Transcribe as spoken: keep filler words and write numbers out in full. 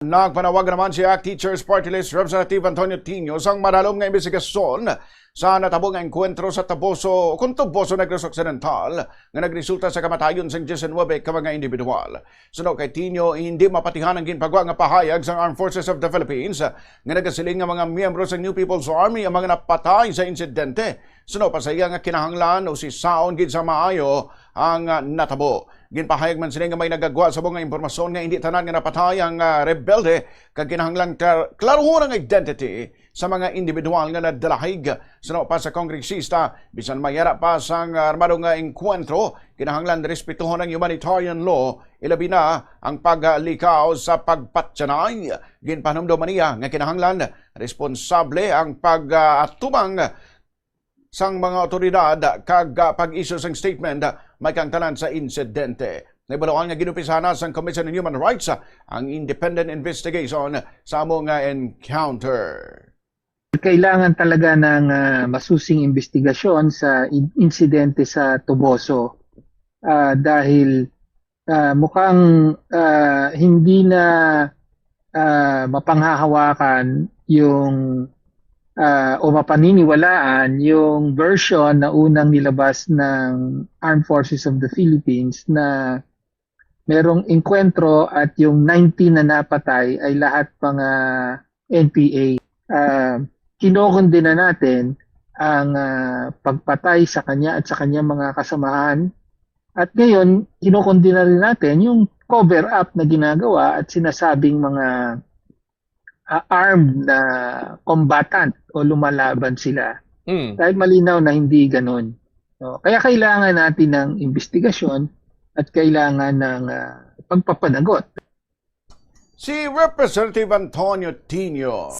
Nagpanawag naman si ACT Teachers Party List Representative Antonio Tino sang madalom nga imbestigasyon sa natabo nga engkwentro sa Toboso, kon Toboso, Negros Occidental, nga nagresulta sa kamatayon sang diecinuebe ka mga individual. Suno kay Tino, hindi mapatihan ang ginpagwa nga pahayag sang Armed Forces of the Philippines nga nagasiling nga mga miyembro sa New People's Army ang mga napatay sa insidente. Suno pa sa iya nga kinahanglan usisaon gid sa maayo ang, ah, natabo. Ginpahayag man sini nga may nagagwa sa mga impormasyon nga hindi tanan nga napatay ang, ah, rebelde, kag kinahanglan klar-, klaruhon ang identity sa mga individual nga nadalahig. Suno pa sa kongresista, bisan may ara pa sang armado nga engkwentro, kinahanglan respetuhon ang humanitarian law, ilabi na ang paglikaw sa pagpatyanay. Ginpahanumdom man niya nga kinahanglan responsable ang pag-atubang sang mga awtoridad kag, ah, pag-issue sang statement, ah, may kaangtanan sa insidente. Nahibaluan nga ginumpisahan na sang Commission on Human Rights, ah, ang independent investigation sa amo nga encounter. Kailangan talaga ng, ah, masusing investigasyon sa in-, insidente sa Toboso. Ah, dahil, ah, mukhang, ah, hindi na, ah, mapanghahawakan yung, ah, o mapaniniwalaan yung version na unang nilabas ng Armed Forces of the Philippines na merong engkwentro at yung nineteen na napatay ay lahat mga N P A. Ah, kinokondena natin ang, ah, pagpatay sa kanya at sa kanyang mga kasamahan. At ngayon, kinokondena rin natin yung cover-up na ginagawa at sinasabing mga, ah, armed na combatant o lumalaban sila. Mm. Dahil malinaw na hindi ganun. No? Kaya kailangan natin ng investigasyon at kailangan ng, ah, pagpapanagot. Si Representative Antonio Tino.